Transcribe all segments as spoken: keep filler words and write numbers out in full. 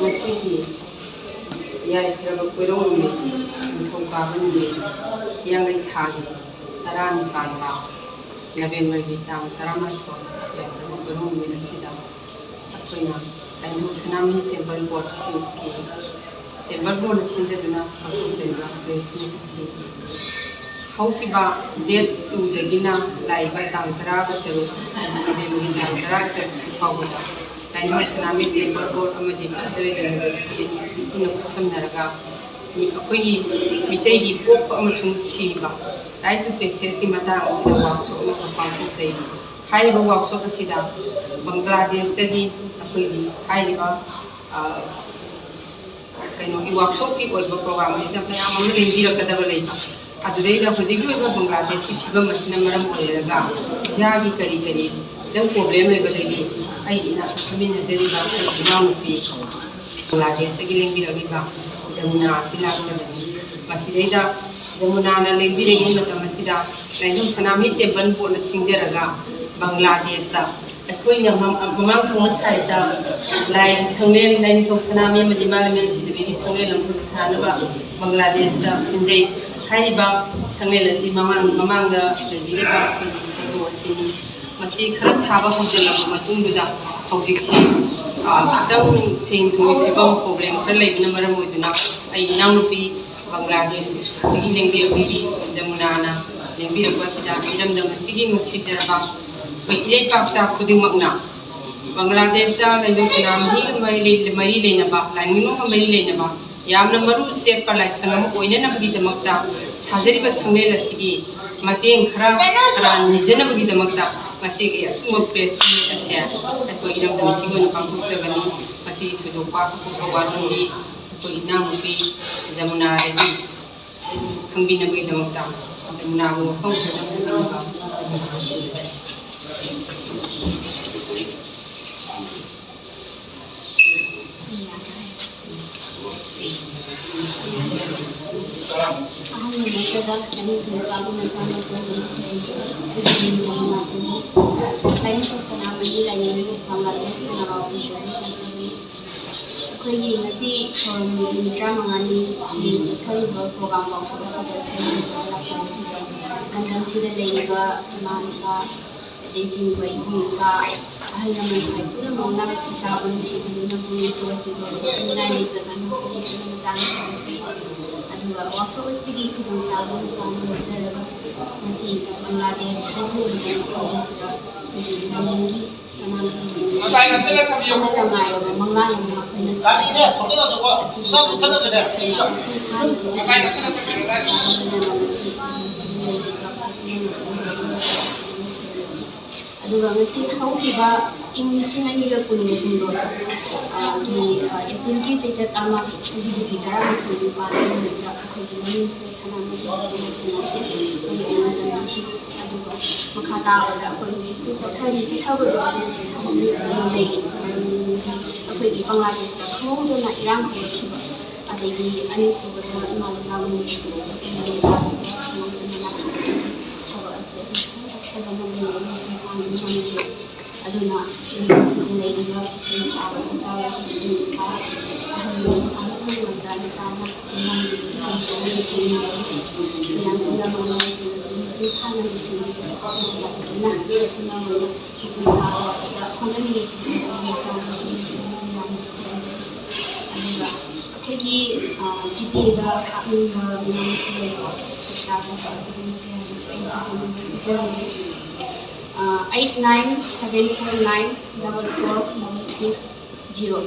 ꯉꯁꯤꯒꯤ ꯌꯥꯏꯐꯔꯕ ꯀꯣꯏꯔꯧ ꯅꯨꯃꯤꯠ, ꯅꯤꯡꯊꯧꯀꯥꯕ ꯅꯨꯃꯤꯠ, ꯍꯤꯌꯥꯡꯒꯩ ꯊꯥꯒꯤ ꯇꯔꯥꯅꯤꯄꯥꯟꯗ, ꯅꯕꯦꯝꯕꯔꯒꯤ ꯇꯥꯡ ꯇꯔꯥꯃꯥꯊꯣꯏ ꯌꯥꯏꯐꯔꯕ ꯀꯣꯏꯔꯧ ꯅꯨꯃꯤꯠ ꯑꯁꯤꯗ ꯑꯩꯈꯣꯏꯅ ꯂꯥꯏꯅꯤꯡꯊꯧ ꯁꯅꯥꯃꯍꯤ ꯇꯦꯝꯄꯜ ꯕꯣꯔꯗꯀꯤ ꯇꯦꯝꯄꯜ ꯕꯣꯔꯗꯅ ꯁꯤꯟꯖꯗꯨꯅ ꯄꯥꯡꯊꯣꯛꯆꯔꯤꯕ ꯄ꯭ꯔꯦꯁ ꯃꯤꯠ ꯑꯁꯤ ꯍꯧꯈꯤꯕ ꯗꯦꯠ ꯇꯨꯗꯒꯤꯅ ꯂꯥꯛꯏꯕ ꯇꯥꯡ ꯇꯔꯥꯒ ꯇꯔꯨꯛ, ꯅꯕꯦꯝꯕꯔꯒꯤ ꯇꯥꯡ ꯇꯔꯥꯒ ꯇꯔꯨꯛꯁꯤ ꯐꯥꯎꯕꯗ ꯂꯥꯏꯅꯤꯡꯊꯧ ꯁꯅꯥꯃꯍꯤ ꯇꯦꯝꯄꯜ ꯕꯣꯔꯗ ꯑꯃꯗꯤ ꯀꯜꯆꯔꯦꯜ ꯌꯨꯅꯤꯚꯔꯁꯤꯇꯤ ꯑꯅꯤ ꯄꯨꯟꯅ ꯈꯨꯠꯁꯝꯅꯔꯒ ꯑꯩꯈꯣꯏꯒꯤ ꯃꯤꯇꯩꯒꯤ ꯄꯣꯛꯄ ꯑꯃꯁꯨꯡ ꯁꯤꯕ, ꯔꯥꯏꯠ ꯇꯨ ꯄꯦꯁꯦꯖꯀꯤ ꯃꯇꯥꯡ ꯑꯁꯤꯗ ꯋꯥꯛꯁꯣꯞ ꯑꯃꯈꯛ ꯄꯥꯡꯊꯣꯛꯆꯩ꯫ ꯍꯥꯏꯔꯤꯕ ꯋꯥꯛꯁꯣꯞ ꯑꯁꯤꯗ ꯕꯪꯒ꯭ꯂꯥꯗꯦꯁꯇꯒꯤ ꯑꯩꯈꯣꯏꯒꯤ ꯍꯥꯏꯔꯤꯕ, ꯑ, ꯀꯩꯅꯣꯒꯤ ꯋꯥꯛꯁꯣꯞꯀꯤ ꯑꯣꯏꯕ ꯄ꯭ꯔꯣꯒ꯭ꯔꯥꯝ ꯑꯁꯤꯗ ꯃꯌꯥꯝ ꯑꯃ ꯂꯦꯡꯕꯤꯔꯛꯀꯗꯕ ꯂꯩꯕ꯫ ꯑꯗꯨꯗꯩꯗ ꯍꯧꯖꯤꯛꯀꯤ ꯑꯣꯏꯕ ꯕꯪꯒ꯭ꯂꯥꯗꯦꯁꯀꯤ ꯐꯤꯕꯝ ꯑꯁꯤꯅ ꯃꯔꯝ ꯑꯣꯏꯔꯒ ꯚꯤꯁꯥꯒꯤ ꯀꯔꯤ ꯀꯔꯤ ꯈꯤꯇꯪ ꯄ꯭ꯔꯣꯕ꯭ꯂꯦꯝ ꯂꯩꯕꯗꯒꯤ ꯑꯩ ꯏꯅꯥꯛꯇ ꯐꯝꯃꯤꯟꯅꯖꯔꯤꯕ ꯑꯩꯒꯤ ꯏꯅꯥꯎꯅꯨꯄꯤ ꯕꯪꯒ꯭ꯂꯥꯗꯦꯁꯇꯒꯤ ꯂꯦꯡꯕꯤꯔꯛꯂꯤꯕ ꯖꯃꯨꯅꯥ ꯑꯁꯤ ꯂꯥꯛꯆꯕꯅꯤ꯫ ꯃꯁꯤꯗꯩꯗ ꯖꯃꯨꯅꯥꯅ ꯂꯦꯡꯕꯤꯔꯛꯏ ꯃꯇꯝ ꯑꯁꯤꯗ ꯂꯥꯏꯅꯤꯡꯊꯧ ꯁꯅꯥꯃꯍꯤ ꯇꯦꯝꯄꯜ ꯕꯣꯔꯗꯅ ꯁꯤꯟꯖꯔꯒ ꯕꯪꯒ꯭ꯂꯥꯗꯦꯁꯇ ꯑꯩꯈꯣꯏꯅ ꯃ-, ꯃꯃꯥꯡ ꯊꯪꯕ ꯁꯥꯏꯠꯇ ꯂꯥꯏ ꯁꯪꯂꯦꯟ, ꯂꯥꯏꯅꯤꯡꯊꯧ ꯁꯅꯥꯃꯍꯤ ꯑꯃꯗꯤ ꯏꯃꯥ ꯂꯩꯃꯔꯦꯟ ꯁꯤꯗꯕꯤꯒꯤ ꯁꯪꯂꯦꯟ ꯑꯃꯈꯛ ꯁꯥꯅꯕ ꯕꯪꯒ꯭ꯂꯥꯗꯦꯁꯇ ꯁꯤꯟꯖꯩ꯫ ꯍꯥꯏꯔꯤꯕ ꯁꯪꯂꯦꯟ ꯑꯁꯤ ꯃꯃꯥꯡ-, ꯃꯃꯥꯡꯗ ꯂꯩꯕꯤꯔꯤꯕ ꯑꯩꯈꯣꯏꯒꯤ ꯊꯧꯗꯣꯛ ꯑꯁꯤꯅꯤ꯫ ꯃꯁꯤ ꯈꯔ ꯁꯥꯕ ꯍꯧꯖꯤꯜꯂꯕ ꯃꯇꯨꯡꯗꯨꯗ ꯍꯧꯖꯤꯛꯁꯤ, ꯑ, ꯈꯤꯇꯪ ꯁꯦꯟ ꯊꯨꯝꯒꯤ ꯐꯤꯕꯝ ꯄ꯭ꯔꯣꯕ꯭ꯂꯦꯝ ꯈꯔ ꯂꯩꯕꯅ ꯃꯔꯝ ꯑꯣꯏꯗꯨꯅ ꯑꯩ ꯏꯅꯥꯎꯅꯨꯄꯤ ꯕꯪꯒ꯭ꯂꯥꯗꯦꯁꯇꯒꯤ ꯂꯦꯡꯕꯤꯔꯛꯂꯤꯕꯤ ꯖꯃꯨꯅꯥꯅ ꯂꯦꯡꯕꯤꯔꯛꯄ ꯑꯁꯤꯗ ꯏꯔꯝꯗꯝ ꯑꯁꯤꯒꯤ ꯅꯨꯡꯁꯤꯖꯔꯕ ꯑꯩꯈꯣꯏ ꯏꯔꯩ ꯄꯥꯛꯆꯥ ꯈꯨꯗꯤꯡꯃꯛꯅ ꯕꯪꯒ꯭ꯂꯥꯗꯦꯁꯇ ꯂꯥꯏꯅꯤꯡꯊꯧ ꯁꯅꯥꯃꯍꯤꯒ ꯃꯔꯤ ꯂꯩ-, ꯃꯔꯤ ꯂꯩꯅꯕ, ꯂꯥꯏꯅꯤꯡꯂꯣꯟꯒ ꯃꯔꯤ ꯂꯩꯅꯕ ꯌꯥꯝꯅ ꯃꯔꯨ ꯆꯦꯠꯄ ꯂꯥꯏꯁꯪ ꯑꯃ ꯑꯣꯏꯅꯅꯕꯒꯤꯗꯃꯛꯇ ꯁꯥꯖꯔꯤꯕ ꯁꯪꯂꯦꯟ ꯑꯁꯤꯒꯤ ꯃꯇꯦꯡ ꯈꯔ ꯈꯔ ꯅꯤꯖꯅꯕꯒꯤꯗꯃꯛꯇ ꯉꯁꯤꯒꯤ ꯑꯁꯤꯒꯨꯝꯕ ꯄ꯭ꯔꯦꯁ ꯃꯤꯠ ꯑꯁꯦ ꯑꯩꯈꯣꯏ ꯏꯔꯝꯗꯝ ꯑꯁꯤꯒꯤ ꯑꯣꯏꯅ ꯄꯥꯡꯊꯣꯛꯆꯕꯅꯤ꯫ ꯃꯁꯤꯒꯤ ꯊꯣꯏꯗꯣꯛꯄ ꯑꯀꯨꯞꯄ ꯋꯥꯔꯣꯜꯗꯤ ꯑꯩꯈꯣꯏ ꯏꯅꯥꯎꯅꯨꯄꯤ ꯖꯃꯨꯅꯥꯗꯒꯤ ꯈꯪꯕꯤꯅꯕꯒꯤꯗꯃꯛꯇ ꯖꯃꯨꯅꯥꯕꯨ ꯃꯐꯝ ꯈꯔꯗ ꯄꯨꯕꯤꯅꯕ ꯑꯍꯥꯟꯕꯃꯛꯇꯗ ꯂꯥꯏꯅꯤꯡꯊꯧ ꯀꯥꯕ ꯃꯆꯥꯅꯨꯄꯥ ꯑꯩꯒꯤ ꯃꯤꯡ ꯖꯃꯨꯅꯥ ꯆꯅꯨ꯫ ꯂꯥꯏꯅꯤꯡꯊꯧ ꯁꯅꯥꯃꯍꯤ ꯂꯥꯏꯅꯤꯡꯊꯧ ꯕꯪꯒ꯭ꯂꯥꯗꯦꯁꯀꯤ ꯅꯋꯥꯕ ꯑꯣꯏꯖꯕꯅꯤ꯫ ꯑꯩꯈꯣꯏꯒꯤ ꯉꯁꯤ ꯊꯧꯔꯝ ꯅꯨꯃꯤꯠ ꯇꯔꯥꯃꯉꯥꯅꯤꯒꯤ ꯆꯠꯊꯔꯤꯕ ꯄ꯭ꯔꯣꯒ꯭ꯔꯥꯝ ꯋꯥꯛꯁꯣꯞ ꯑꯁꯤꯗ ꯁꯔꯨꯛ ꯌꯥꯖꯕ ꯂꯥꯛꯆꯕꯁꯤꯗ ꯂꯝꯗꯝꯁꯤꯗ ꯂꯩꯔꯤꯕ ꯏꯃꯥ ꯏꯄꯥ, ꯑꯇꯩ ꯆꯤꯡꯕ ꯏꯕꯨꯡ ꯏꯄ꯭ꯋꯥ, ꯑꯍꯜ ꯂꯃꯟ ꯈ꯭ꯋꯥꯏ ꯄꯨꯝꯅꯃꯛꯅ ꯏꯆꯥꯕꯨ ꯅꯨꯡꯁꯤꯕꯤꯗꯨꯅ ꯄꯨꯛꯅꯤꯡ ꯊꯧꯒꯠꯄꯤꯕ ꯄꯤꯅꯤꯡꯉꯥꯏ ꯂꯩꯇꯗꯅ ꯄꯨꯛꯅꯤꯡ ꯊꯧꯒꯠꯅ ꯆꯥꯅ ꯊꯝꯖꯩ꯫ ꯑꯗꯨꯒ ꯋꯥꯛꯁꯣꯞ ꯑꯁꯤꯒꯤ ꯈꯨꯗꯣꯡꯆꯥꯕ ꯃꯆꯥ ꯑꯃ ꯂꯧꯖꯔꯒ ꯉꯁꯤ ꯕꯪꯒ꯭ꯂꯥꯗꯦꯁ ꯍꯥꯏꯕ ꯂꯝꯗꯝ ꯑꯁꯤꯗ ꯑꯩꯈꯣꯏꯒꯤ ꯂꯥꯏꯅꯤꯡꯒꯤ ꯁꯅꯥꯃꯍꯤ ꯂꯥꯏꯅꯤꯡ ꯑꯃꯠꯇ ꯉꯥꯏꯔꯕ ꯃꯪꯂꯥꯟ ꯑꯃ ꯑꯩꯈꯣꯏꯅ ꯁꯥꯖꯕ ꯑꯁꯤꯒꯤ ꯃꯇꯝ ꯑꯁꯤꯗ ꯑꯩꯈꯣꯏꯅ ꯃꯄꯨꯡ ꯐꯥꯅ ꯂꯧꯁꯤꯟꯕ ꯉꯁꯤ ꯂꯩꯔꯤꯕ ꯑꯗꯨꯒ ꯉꯁꯤ ꯍꯧꯈꯤꯕ ꯏꯪ ꯂꯤꯁꯤꯡ ꯑꯅꯤꯒ ꯀꯨꯟꯒ ꯍꯨꯝꯗꯣꯏ, ꯑ, ꯒꯤ, ꯑ, ꯑꯦꯄ꯭ꯔꯤꯜꯒꯤ ꯆꯩꯆꯠ ꯑꯃ, ꯁꯖꯤꯕꯨꯒꯤ ꯇꯔꯥꯃꯥꯊꯣꯏꯅꯤ ꯄꯥꯟꯕ ꯅꯨꯃꯤꯠꯇ ꯑꯩꯈꯣꯏꯒꯤ ꯃꯅꯤꯄꯨꯔ ꯁꯅꯥꯃꯍꯤ ꯂꯥꯏꯅꯤꯡꯁꯤꯡ ꯑꯁꯤ ꯑꯩꯈꯣꯏꯒꯤ ꯑꯣꯏꯅ ꯇꯝꯕꯤꯈꯤ꯫ ꯑꯗꯨꯒ ꯃꯈꯥ ꯇꯥꯕꯗ ꯑꯩꯈꯣꯏ ꯍꯧꯖꯤꯛꯁꯨ ꯆꯠꯊꯔꯤ, ꯆꯠꯊꯕꯗꯣ ꯑꯗꯨꯝ ꯆꯠꯊꯕ ꯃꯤ ꯑꯃ ꯂꯩꯔꯤ꯫ ꯃꯔꯝꯗꯤ ꯑꯩꯈꯣꯏꯒꯤ ꯕꯪꯒ꯭ꯂꯥꯗꯦꯁꯇ ꯈꯪꯍꯧꯗꯅ ꯏꯔꯥꯡ ꯍꯧꯔꯛꯈꯤꯕ, ꯑꯗꯒꯤ ꯑꯅꯤꯁꯨꯕꯗ ꯏꯃꯥ ꯂꯩꯕꯥꯛ ꯃꯅꯤꯄꯨꯔꯗꯁꯨ ꯑꯩꯈꯣꯏꯒꯤ ꯂꯩꯕꯥꯛ ꯈꯪꯍꯧꯗꯅ ꯂꯥꯛꯈꯤꯕ ꯊꯕꯛ ꯑꯁꯤ ꯑꯩꯈꯣꯏ ꯈꯪꯍꯧꯗꯕ ꯑꯃ ꯂꯩꯔꯦ꯫ ꯑꯗꯨꯅ ꯂꯩꯔꯤꯕ ꯏꯆꯤꯟ ꯆꯥꯕ ꯃꯆꯥ ꯑꯍꯜ ꯑꯃ ꯉꯝꯗ꯭ꯔꯕ ꯆꯥꯅ ꯃꯌꯥꯝ ꯄꯨꯝꯅꯃꯛꯅ ꯁꯤꯡ ꯑꯁꯤ ꯃꯄꯨꯡ ꯐꯥꯅ ꯂꯣꯏꯁꯤꯟꯕꯤꯕ ꯄꯨꯝꯅꯃꯛꯅ ꯃꯄꯨꯡ ꯐꯥꯕ ꯍꯣꯠꯅꯃꯤꯟꯅꯁꯤ ꯍꯥꯏꯅ ꯃꯆꯥ ꯌꯥꯝꯅ ꯈꯨꯔꯨꯝꯖꯩ꯫ ꯑꯗꯨꯒ ꯑꯩꯈꯣꯏꯒꯤ, ꯑ, ꯖꯤꯄꯦꯗ ꯍꯥꯞꯅꯤꯡꯕ ꯃꯌꯥꯝꯁꯨ ꯂꯩꯀꯣ, ꯆꯞ ꯆꯥꯕ ꯑꯗꯨꯒꯨꯝꯕ ꯀꯌꯥꯒꯤꯁꯨ ꯑꯩ ꯖꯤꯄꯦ ꯅꯝꯕꯔ ꯄꯤꯖꯔꯝꯒꯦ꯫ Eight nine seven four nine double four double six zero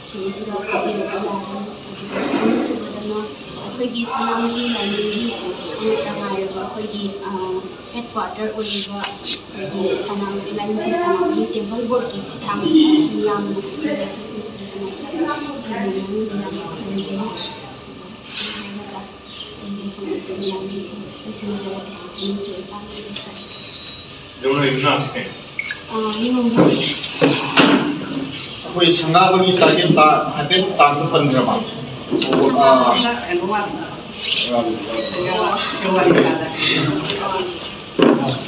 ꯁꯤꯗꯩꯁꯤꯗ ꯍꯥꯞꯄꯤꯔꯛꯄ ꯌꯥꯒꯅꯤ꯫ ꯑꯗꯨꯒ ꯑꯅꯤꯁꯨꯕꯗꯅ ꯑꯩꯈꯣꯏꯒꯤ ꯁꯅꯥꯃꯍꯤ ꯂꯥꯏꯅꯤꯡꯒꯤ ꯑꯃꯠꯇ ꯉꯥꯏꯔꯕ ꯑꯩꯈꯣꯏꯒꯤ, ꯑ, ꯍꯦꯗ ꯀ꯭ꯋꯥꯇꯔ ꯑꯣꯏꯔꯤꯕ ꯑꯩꯈꯣꯏꯒꯤ ꯁꯅꯥꯃꯍꯤ ꯂꯥꯏꯅꯤꯡꯊꯧ ꯁꯅꯥꯃꯍꯤ ꯇꯦꯝꯄꯜ ꯕꯣꯔꯗꯀꯤ ꯈꯨꯠꯊꯥꯡꯗ ꯃꯤꯌꯥꯝꯅ ꯄꯤꯁꯤꯜꯂꯦ꯫ ꯃꯌꯥꯝꯅ ꯈꯨꯔꯨꯝꯖꯩ꯫ ꯑꯁꯤ ꯍꯥꯏꯔꯒ ꯑꯩꯒꯤ ꯋꯥꯐꯝ ꯑꯁꯤ ꯃꯌꯥꯝꯒꯤ ꯂꯣꯏꯁꯤꯟꯖꯔꯒꯦ꯫ ꯃꯅꯤꯄꯨꯔꯤ ꯄꯥꯡꯒꯜ ꯑꯥ, ꯅꯤꯉꯣꯝꯕ꯫ ꯑꯩꯈꯣꯏ ꯁꯪꯒꯥꯕꯒꯤ ꯇꯥꯔꯒꯦꯠ ꯇꯥ-, ꯍꯥꯏꯐꯦꯠ ꯇꯥꯡꯗ ꯄꯟꯈ꯭ꯔꯕ? ꯑꯥ,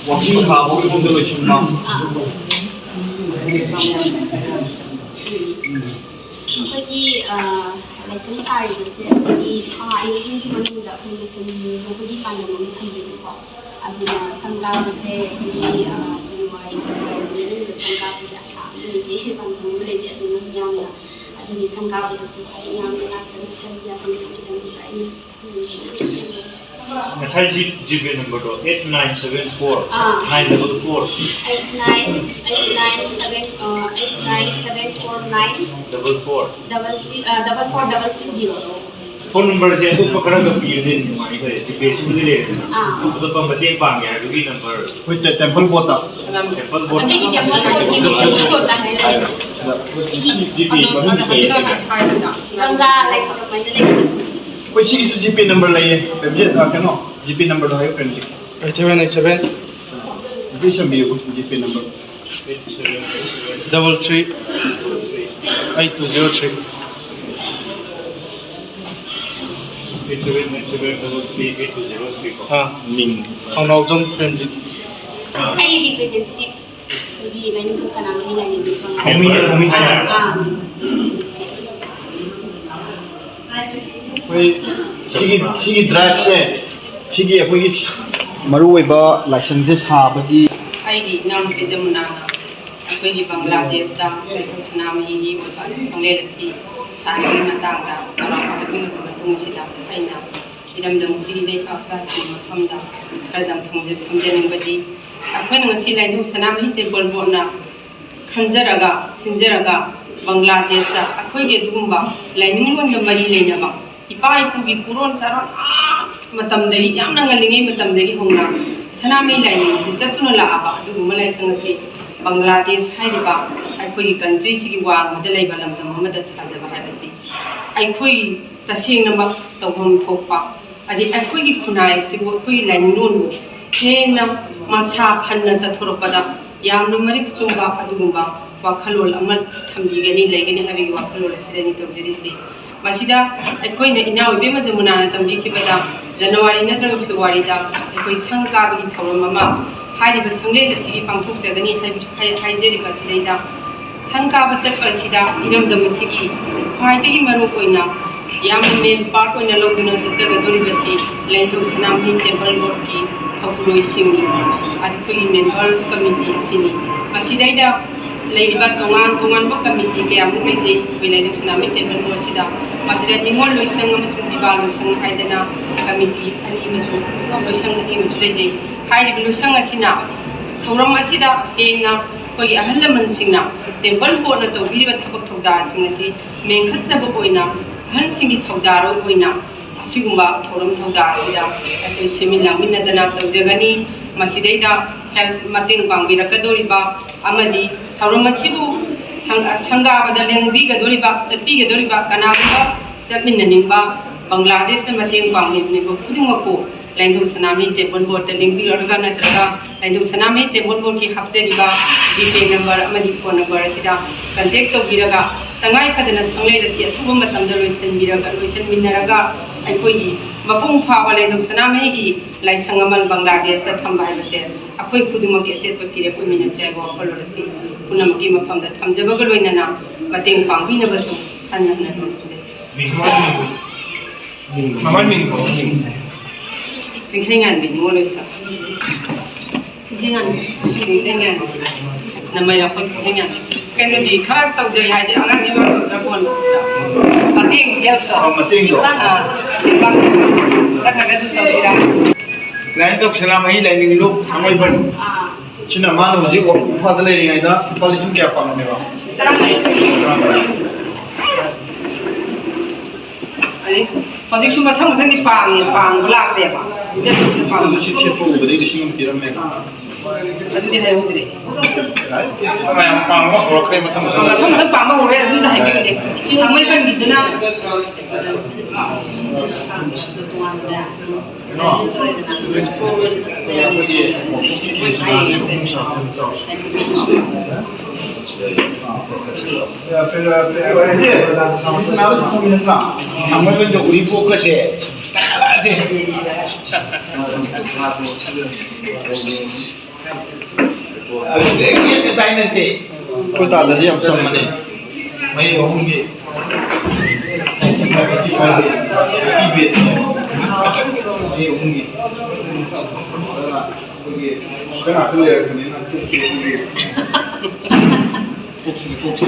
ꯋꯥꯀꯤꯡ ꯊꯥꯕꯒꯤ ꯃꯑꯣꯡꯗ ꯂꯣꯏꯁꯤꯟꯕ꯫ ꯑꯥ꯫ ꯑꯩꯈꯣꯏꯒꯤ ꯂꯥꯏꯁꯪ ꯁꯥꯔꯤꯕꯁꯦ ꯑꯩꯈꯣꯏꯒꯤ ꯊꯥ ꯑꯅꯤ ꯑꯍꯨꯝꯒꯤ ꯃꯅꯨꯡꯗ ꯑꯩꯈꯣꯏ ꯂꯣꯏꯁꯤꯟꯕꯒꯤ ꯄꯥꯟꯗꯝ ꯑꯃ ꯊꯝꯖꯩꯕꯀꯣ꯫ ꯑꯗꯨꯅ ꯁꯪꯒꯥꯕꯁꯦ ꯑꯩꯈꯣꯏꯒꯤ ꯖꯅꯋꯥꯔꯤ ꯐꯦꯕ꯭ꯔꯨꯋꯥꯔꯤꯒꯤ ꯃꯅꯨꯡꯗ ꯁꯪꯒꯥꯕꯒꯤ ꯑꯁꯥ ꯑꯃ ꯂꯩꯖꯩ, ꯄꯥꯟꯗꯝ ꯑꯃ ꯂꯩꯖꯩ꯫ ꯑꯗꯨꯅ ꯃꯤꯌꯥꯝꯅ ꯑꯗꯨꯒꯤ ꯁꯪꯒꯥꯕꯗꯁꯨ ꯍꯥꯏꯗꯤ ꯌꯥꯝꯅ ꯂꯥꯛꯇꯅ ꯁꯔꯨꯛ ꯌꯥꯕꯤꯅꯕꯒꯤꯗꯃꯛꯇ ꯑꯩꯅ ꯉꯁꯥꯏ ꯖꯤ ꯖꯤꯄꯦ ꯅꯝꯕꯔꯗꯣ ꯑꯦꯠ ꯅꯥꯏꯟ ꯁꯚꯦꯟ ꯐꯣꯔ ꯑꯥ꯫ Nine double four eight nine eight nine seven eight nine seven four nine double four double ꯁꯤ double four double six zero. Phone ꯅꯝꯕꯔꯁꯦ ꯑꯇꯣꯞꯄ ꯈꯔꯒ ꯄꯤꯔꯗꯤ ꯅꯨꯡꯉꯥꯏꯈ꯭ꯔꯦ, ꯖꯤꯄꯦꯁꯤꯕꯨꯗꯤ ꯂꯩꯔꯦꯗꯅ꯫ ꯑꯥ꯫ ꯑꯇꯣꯞꯄ ꯃꯇꯦꯡ ꯄꯥꯡꯒꯦ ꯍꯥꯏꯕꯒꯤ ꯅꯝꯕꯔ꯫ ꯑꯩꯈꯣꯏ ꯇꯦ- ꯇꯦꯝꯄꯜ ꯕꯣꯠꯇ꯫ Temple bot. ꯑꯗꯒꯤ ꯇꯦꯝꯄꯜ ꯕꯣꯠꯀꯤ ꯃꯦꯁꯦꯖ ꯕꯣꯠꯇ ꯍꯥꯏꯔꯒ ꯖꯤꯄꯦ ꯃꯃꯤꯡ ꯀꯩ ꯍꯥꯏꯒꯦ? ꯒꯪꯒꯥ ꯂꯥꯏꯁ꯭ꯔꯝ ꯍꯥꯏꯅ ꯂꯩ꯫ ꯑꯩꯈꯣꯏ ꯁꯤꯒꯤꯁꯨ ꯖꯤꯄꯦ ꯅꯝꯕꯔ ꯂꯩꯌꯦ꯫ ꯄ꯭ꯔꯦꯝꯖꯤꯠ, ꯑ, ꯀꯩꯅꯣ, ꯖꯤꯄꯦ ꯅꯝꯕꯔꯗꯣ ꯍꯥꯏꯌꯨ, Premjit. Eight seven eight seven. GPay number. Double three eight two zero three. ꯑꯥ꯫ ꯃꯤꯡ꯫ ꯈꯣꯡꯅꯥꯎꯖꯝ ꯄ꯭ꯔꯦꯝꯖꯤꯠ꯫ ꯑꯩꯒꯤ representative ꯑꯩꯈꯣꯏꯒꯤ ꯂꯥꯏꯅꯤꯡꯊꯧ ꯁꯅꯥꯃꯍꯤ ꯂꯥꯏꯅꯤꯡꯊꯧ ꯈꯣꯡꯅꯥꯎ꯫ ꯈꯣꯡꯃꯤ, ꯈꯣꯡꯃꯤ꯫ ꯑꯥ꯫ ꯑꯩꯈꯣꯏ ꯁꯤꯒꯤ, ꯁꯤꯒꯤ driveꯁꯦ, ꯁꯤꯒꯤ ꯑꯩꯈꯣꯏꯒꯤ ꯃꯔꯨꯑꯣꯏꯕ ꯂꯥꯏꯁꯪꯁꯦ ꯁꯥꯕꯒꯤ ꯑꯩꯒꯤ ꯏꯅꯥꯎꯅꯨꯄꯤ ꯖꯃꯨꯅꯥꯅ ꯑꯩꯈꯣꯏꯒꯤ ꯕꯪꯒ꯭ꯂꯥꯗꯦꯁꯇ ꯑꯩꯈꯣꯏ ꯁꯅꯥꯃꯍꯤꯒꯤ ꯑꯣꯏꯕ ꯁꯪꯂꯦꯟ ꯑꯁꯤ ꯁꯥꯟꯅꯕꯒꯤ ꯃꯇꯥꯡꯗ ꯆꯥꯎꯔꯥꯛꯄ ꯍꯥꯏꯕꯤꯔꯕ ꯃꯇꯨꯡ ꯑꯁꯤꯗ ꯑꯩꯅ ꯏꯔꯝꯗꯝ ꯑꯁꯤꯒꯤ ꯂꯩꯄꯥꯛ ꯆꯥꯁꯤꯡꯒꯤ ꯃꯐꯝꯗ ꯈꯔꯗꯪ ꯊꯝꯖ-, ꯊꯝꯖꯅꯤꯡꯕꯗꯤ, ꯑꯩꯈꯣꯏꯅ ꯉꯁꯤ ꯂꯥꯏꯅꯤꯡꯊꯧ ꯁꯅꯥꯃꯍꯤ ꯇꯦꯝꯄꯜ ꯕꯣꯔꯗꯅ ꯈꯟꯖꯔꯒ, ꯁꯤꯟꯖꯔꯒ, ꯕꯪꯒ꯭ꯂꯥꯗꯦꯁꯇ ꯑꯩꯈꯣꯏꯒꯤ ꯑꯗꯨꯒꯨꯝꯕ ꯂꯥꯏꯅꯤꯡꯂꯣꯟꯒ ꯃꯔꯤ ꯂꯩꯅꯕ ꯏꯄꯥ ꯏꯄꯨꯒꯤ ꯄꯨꯔꯣꯟ ꯆꯥꯔꯣꯟ ꯑꯥ ꯃꯇꯝꯗꯒꯤ, ꯌꯥꯝꯅ ꯉꯜꯂꯤꯉꯩ ꯃꯇꯝꯗꯒꯤ ꯍꯧꯅ ꯁꯅꯥꯃꯍꯤ ꯂꯥꯏꯅꯤꯡ ꯑꯁꯤ ꯆꯠꯇꯨꯅ ꯂꯥꯛꯑꯕ ꯑꯗꯨꯒꯨꯝꯕ ꯂꯥꯏꯁꯪ ꯑꯁꯤ ꯕꯪꯒ꯭ꯂꯥꯗꯦꯁ ꯍꯥꯏꯔꯤꯕ ꯑꯩꯈꯣꯏꯒꯤ countryꯁꯤꯒꯤ ꯋꯥꯡꯃꯗ ꯂꯩꯕ ꯂꯝꯗꯝ ꯑꯃꯗ ꯁꯥꯖꯕ ꯍꯥꯏꯕꯁꯤ ꯑꯩꯈꯣꯏ ꯇꯁꯦꯡꯅꯃꯛ ꯇꯧꯐꯝ ꯊꯣꯛꯄ, ꯑꯗꯩ ꯑꯩꯈꯣꯏꯒꯤ ꯈꯨꯟꯅꯥꯏ ꯑꯁꯤꯕꯨ, ꯑꯩꯈꯣꯏꯒꯤ ꯂꯥꯏꯅꯤꯡꯂꯣꯟꯕꯨ ꯍꯦꯟꯅ ꯃꯁꯥ ꯐꯅ ꯆꯠꯊꯣꯔꯛꯄꯗ ꯌꯥꯝꯅ ꯃꯔꯤꯛ ꯆꯨꯝꯕ ꯑꯗꯨꯒꯨꯝꯕ ꯋꯥꯈꯜꯂꯣꯟ ꯑꯃ ꯊꯝꯕꯤꯒꯅꯤ, ꯂꯩꯒꯅꯤ ꯍꯥꯏꯕꯒꯤ ꯋꯥꯈꯜꯂꯣꯟ ꯑꯁꯤꯗꯅꯤ ꯇꯧꯖꯔꯤꯁꯤ꯫ ꯃꯁꯤꯗ ꯑꯩꯈꯣꯏꯅ ꯏꯅꯥꯎ ꯏꯕꯦꯝꯃ ꯖꯃꯨꯅꯥꯅ ꯇꯝꯕꯤꯈꯤꯕꯗ ꯖꯅꯋꯥꯔꯤ ꯅꯠꯇ꯭ꯔꯒ ꯐꯦꯕ꯭ꯔꯨꯋꯥꯔꯤꯗ ꯑꯩꯈꯣꯏ ꯁꯪ ꯀꯥꯕꯒꯤ ꯊꯧꯔꯝ ꯑꯃ ꯍꯥꯏꯔꯤꯕ ꯁꯪꯂꯦꯟ ꯑꯁꯤꯒꯤ ꯄꯥꯡꯊꯣꯛꯆꯒꯅꯤ ꯍꯥꯏ-, ꯍꯥꯏ-, ꯍꯥꯏꯖꯔꯤꯕ ꯑꯁꯤꯗꯩꯗ ꯁꯪ ꯀꯥꯕ ꯆꯠꯄ ꯑꯁꯤꯗ ꯏꯔꯝꯗꯝ ꯑꯁꯤꯒꯤ ꯈ꯭ꯋꯥꯏꯗꯒꯤ ꯃꯔꯨ ꯑꯣꯏꯅ ꯌꯥꯝꯅ ꯃꯦꯟ ꯄꯥꯔꯠ ꯑꯣꯏꯅ ꯂꯧꯗꯨꯅ ꯆꯠꯆꯒꯗꯧꯔꯤꯕꯁꯤ ꯂꯥꯏꯅꯤꯡꯊꯧ ꯁꯅꯥꯃꯍꯤ ꯇꯦꯝꯄꯜ ꯕꯣꯔꯗꯀꯤ ꯊꯧꯄꯨꯔꯣꯏꯁꯤꯡꯅꯤ꯫ ꯑꯩꯈꯣꯏꯒꯤ ꯃꯦꯝꯕꯔ ꯀꯃꯤꯇꯤ ꯑꯁꯤꯅꯤ꯫ ꯃꯁꯤꯗꯩꯗ ꯂꯩꯔꯤꯕ ꯇꯣꯉꯥꯟ ꯇꯣꯉꯥꯟꯕ ꯀꯃꯤꯇꯤ ꯀꯌꯥꯃꯨꯛ ꯂꯩꯖꯩ ꯑꯩꯈꯣꯏ ꯂꯥꯏꯅꯤꯡꯊꯧ ꯁꯅꯥꯃꯍꯤ ꯇꯦꯝꯄꯜ ꯕꯣꯔꯗꯁꯤꯗ꯫ ꯃꯁꯤꯗ ꯅꯤꯉꯣꯜ ꯂꯣꯏꯁꯪ ꯑꯃꯁꯨꯡ ꯄꯤꯕꯥ ꯂꯣꯏꯁꯪ ꯍꯥꯏꯗꯅ ꯀꯃꯤꯇꯤ ꯑꯅꯤ ꯑꯃꯁꯨ, ꯂꯣꯏꯁꯪ ꯑꯅꯤ ꯑꯃꯁꯨ ꯂꯩꯖꯩ꯫ ꯍꯥꯏꯔꯤꯕ ꯂꯣꯏꯁꯪ ꯑꯁꯤꯅ ꯊꯧꯔꯝ ꯑꯁꯤꯗ ꯍꯦꯟꯅ ꯑꯩꯈꯣꯏꯒꯤ ꯑꯍꯜ ꯂꯃꯟꯁꯤꯡꯅ ꯇꯦꯝꯄꯜ ꯕꯣꯔꯗꯅ ꯇꯧꯕꯤꯔꯤꯕ ꯊꯕꯛ ꯊꯧꯗꯥꯁꯤꯡ ꯑꯁꯤ ꯃꯦꯟꯈꯠꯆꯕ ꯑꯣꯏꯅ ꯑꯍꯜꯁꯤꯡꯒꯤ ꯊꯧꯗꯥꯔꯣꯏ ꯑꯣꯏꯅ ꯑꯁꯤꯒꯨꯝꯕ ꯊꯧꯔꯝ ꯊꯧꯗꯥ ꯑꯁꯤꯗ ꯑꯩꯈꯣꯏ ꯁꯦꯝꯃꯤꯟ ꯂꯥꯡꯃꯤꯟꯅꯗꯅ ꯇꯧꯖꯒꯅꯤ꯫ ꯃꯁꯤꯗꯩꯗ ꯍꯦꯜꯞ ꯃꯇꯦꯡ ꯄꯥꯡꯕꯤꯔꯛꯀꯗꯧꯔꯤꯕ ꯑꯃꯗꯤ ꯊꯧꯔꯝ ꯑꯁꯤꯕꯨ ꯁꯪ-, ꯁꯪꯒꯥꯕꯗ ꯂꯦꯡꯕꯤꯒꯗꯧꯔꯤꯕ, ꯆꯠꯄꯤꯒꯗꯧꯔꯤꯕ ꯀꯅꯥꯒꯨꯝꯕ ꯆꯠꯃꯤꯟꯅꯅꯤꯡꯕ, ꯕꯪꯒ꯭ꯂꯥꯗꯦꯁꯇ ꯃꯇꯦꯡ ꯄꯥꯡꯕꯤꯅꯤꯡꯕ ꯈꯨꯗꯤꯡꯃꯛꯄꯨ ꯂꯥꯏꯅꯤꯡꯊꯧ ꯁꯅꯥꯃꯍꯤ ꯇꯦꯝꯄꯜ ꯕꯣꯔꯗꯇ ꯂꯦꯡꯕꯤꯔꯛꯂꯒ ꯅꯠꯇ꯭ꯔꯒ ꯂꯥꯏꯅꯤꯡꯊꯧ ꯁꯅꯥꯃꯍꯤ ꯇꯦꯝꯄꯜ ꯕꯣꯔꯗꯀꯤ ꯍꯥꯞꯆꯔꯤꯕ ꯖꯤꯄꯦ ꯅꯝꯕꯔ ꯑꯃꯗꯤ ꯐꯣꯟ ꯅꯝꯕꯔ ꯑꯁꯤꯗ ꯀꯟꯇꯦꯛ ꯇꯧꯕꯤꯔꯒ ꯇꯉꯥꯏ ꯐꯗꯅ ꯁꯪꯂꯦꯟ ꯑꯁꯤ ꯑꯊꯨꯕ ꯃꯇꯝꯗ ꯂꯣꯏꯁꯤꯟꯕꯤꯔꯒ, ꯂꯣꯏꯁꯤꯟꯃꯤꯟꯅꯔꯒ ꯑꯩꯈꯣꯏꯒꯤ ꯃꯄꯨꯡ ꯐꯥꯕ ꯂꯥꯏꯅꯤꯡꯊꯧ ꯁꯅꯥꯃꯍꯤꯒꯤ ꯂꯥꯏꯁꯪ ꯑꯃ ꯕꯪꯒ꯭ꯂꯥꯗꯦꯁꯇ ꯊꯝꯕ ꯍꯥꯏꯕꯁꯦ ꯑꯩꯈꯣꯏ ꯈꯨꯗꯤꯡꯃꯛꯀꯤ ꯑꯆꯦꯠꯄ ꯐꯤꯔꯦꯞ ꯑꯣꯏꯃꯤꯟꯅꯁꯦ ꯍꯥꯏꯕ ꯋꯥꯈꯜꯂꯣꯟ ꯑꯁꯤ ꯄꯨꯝꯅꯃꯛꯀꯤ ꯃꯐꯝꯗ ꯊꯝꯖꯕꯒ ꯂꯣꯏꯅꯅ ꯃꯇꯦꯡ ꯄꯥꯡꯕꯤꯅꯕꯁꯨ ꯍꯟꯅ ꯍꯟꯅ ꯅꯣꯜꯂꯨꯖꯩ꯫ ꯃꯃꯥꯏ ꯃꯤꯡ ꯀꯧ꯫ ꯆꯤꯡꯈꯩꯉꯥꯟꯕꯤ ꯅꯤꯉꯣꯜ ꯂꯣꯏꯁꯪ꯫ ꯆꯤꯡꯈꯩꯉꯥꯟꯕꯤ꯫ ꯆꯤꯡꯈꯩꯉꯥꯟꯕꯤ꯫ ꯅꯃꯩꯔꯥꯛꯄꯝ ꯆꯤꯡꯈꯩꯉꯥꯟꯕꯤ꯫ ꯀꯩꯅꯣꯗꯤ ꯈꯔ ꯇꯧꯖꯩ ꯍꯥꯏꯁꯦ ꯑꯉꯥꯡꯒꯤ ꯃꯥꯡ ꯇꯧꯖꯕꯣꯟ꯫ ꯃꯇꯦꯡ help ꯇꯧ꯫ ꯑꯣ, ꯃꯇꯦꯡꯗꯣ꯫ ꯑꯥ, ꯃꯇꯦꯡ ꯄꯥꯡ-, ꯆꯠꯈ꯭ꯔꯒ ꯑꯗꯨꯝ ꯇꯧꯁꯤꯔꯥ? ꯂꯥꯏꯅꯤꯡꯊꯧ ꯁꯅꯥꯃꯍꯤ ꯂꯥꯏꯅꯤꯡꯂꯨꯞ ꯊꯥꯡꯃꯩꯕꯟ꯫ ꯑꯥ꯫ ꯁꯤꯅ ꯃꯥꯅ ꯍꯧꯖꯤꯛ ꯏꯝꯐꯥꯜꯗ ꯂꯩꯔꯤꯉꯩꯗ ꯂꯨꯄꯥ ꯂꯤꯁꯤꯡ ꯀꯌꯥ ꯄꯥꯡꯉꯝꯃꯦꯕ? ꯇꯔꯥꯃꯔꯤ꯫ ꯇꯔꯥꯃꯔꯤ꯫ ꯑꯗꯩ ꯍꯧꯖꯤꯛꯁꯨ ꯃꯊꯪ ꯃꯊꯪꯗꯤ ꯄꯥꯡꯉꯦ, ꯄꯥꯡꯕ ꯂꯥꯛꯇꯦꯕ꯫ ꯍꯟꯗꯛ ꯍꯧꯖꯤꯛꯇ ꯄꯥꯡꯕ꯫ ꯑꯗꯨ ꯁꯤ ꯊꯦꯠꯄ ꯎꯕꯗꯩ ꯂꯤꯁꯤꯡ ꯑꯃ ꯄꯤꯔꯝꯃꯦ꯫ ꯑꯗꯨꯗꯤ ꯍꯥꯏꯍꯧꯗ꯭ꯔꯦ꯫ ꯃꯌꯥꯝ ꯄꯥꯡꯕ ꯍꯧꯔꯛꯈ꯭ꯔꯦ ꯃꯊꯪ ꯃꯊꯪ꯫ ꯃꯊꯪ ꯃꯊꯪ ꯄꯥꯡꯕ ꯍꯧꯔꯦ, ꯑꯗꯨꯝꯗ ꯍꯥꯏꯕꯤꯌꯨꯅꯦ꯫ ꯊꯥꯡꯃꯩꯕꯟꯒꯤꯗꯨꯅ꯫ ꯊꯥꯡꯃꯩꯕꯟꯗ ꯎꯔꯤꯄꯣꯛꯀꯁꯦ ꯇꯥꯏꯅꯁꯦ꯫ ꯑꯩꯈꯣꯏ ꯇꯥꯗꯁꯤ ꯌꯥꯝ ꯆꯝꯕꯅꯦ꯫ ꯃꯌꯦꯛ ꯑꯍꯨꯝꯒꯤ ꯃꯌꯦꯛ ꯑꯍꯨꯝꯒꯤ ꯑꯗꯨꯅ ꯑꯩꯈꯣꯏꯒꯤ ꯁꯤꯗ ꯉꯥꯛꯇ ꯂꯩꯔꯛꯄꯅꯤꯅ ꯀꯣꯛꯁꯤ ꯑꯩꯈꯣꯏꯒꯤ ꯀꯣꯛꯁꯤ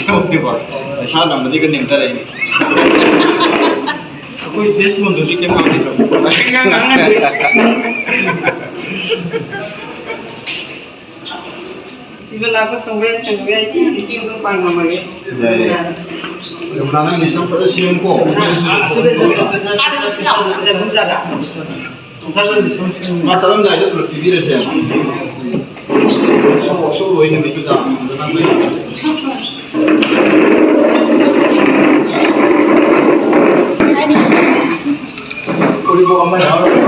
ꯀꯣꯛꯁꯤ ꯄꯩꯁꯥ ꯅꯝꯕꯗꯤ ꯈꯔ ꯅꯦꯝꯊꯔꯛꯏꯅꯦ꯫ ꯑꯩꯈꯣꯏ ꯇꯦꯁ ꯐꯣꯟꯗꯨꯗꯤ ꯀꯩꯝ ꯉꯥꯡꯈꯤꯗ꯭ꯔꯣ? ꯁꯤꯕ ꯂꯥꯛꯄ ꯁꯪꯕ ꯌꯥꯏ, ꯁꯪꯕ ꯌꯥꯏ, ꯏꯆꯦ ꯏꯆꯦ ꯑꯗꯨꯝ ꯄꯥꯡꯉꯝꯃꯒꯦ꯫ ꯌꯥꯏꯌꯦ꯫ ꯌꯥꯝ ꯅꯥꯟꯅ ꯂꯤꯁꯤꯡ ꯐꯖꯅ ꯁꯦꯝꯃꯨꯀꯣ꯫ ꯑꯥꯗ ꯆꯠꯁꯤ ꯂꯥꯛꯑꯣ, ꯑꯗꯨꯗ ꯑꯗꯨꯝ ꯆꯠꯂ꯫ ꯃꯥ ꯆꯠꯂꯝꯗꯥꯏꯗ ꯄꯨꯂꯞ ꯄꯤꯕꯤꯔꯁꯦ꯫ ꯁꯣꯛ ꯁꯣꯛ ꯂꯣꯏ ꯅꯨꯃꯤꯠꯇꯨꯗ꯫ ꯎꯔꯤꯕꯣꯛ ꯑꯃ ꯌꯥꯎꯔꯒ